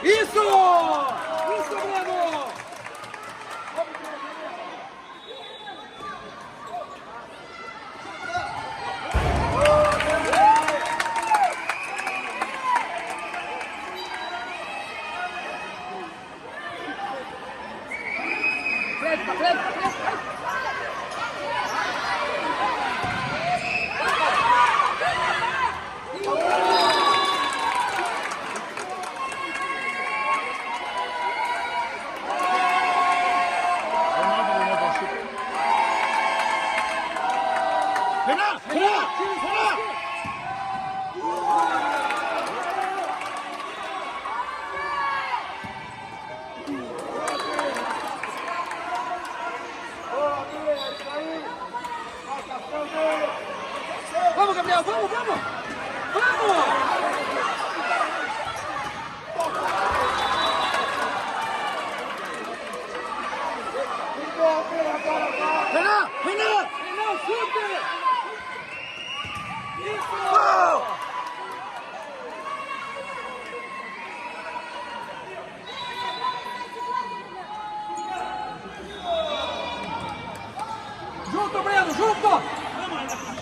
Isso! Isso, Breno! Frente, pra frente, pra frente! Ronaldo, Ronaldo, chute. Renan, Renan, Renan! Vamos, Gabriel, vamos, vamos! Vamos! Renan, Renan! Renan, chute! Isso! Gol! Junto, Breno, junto!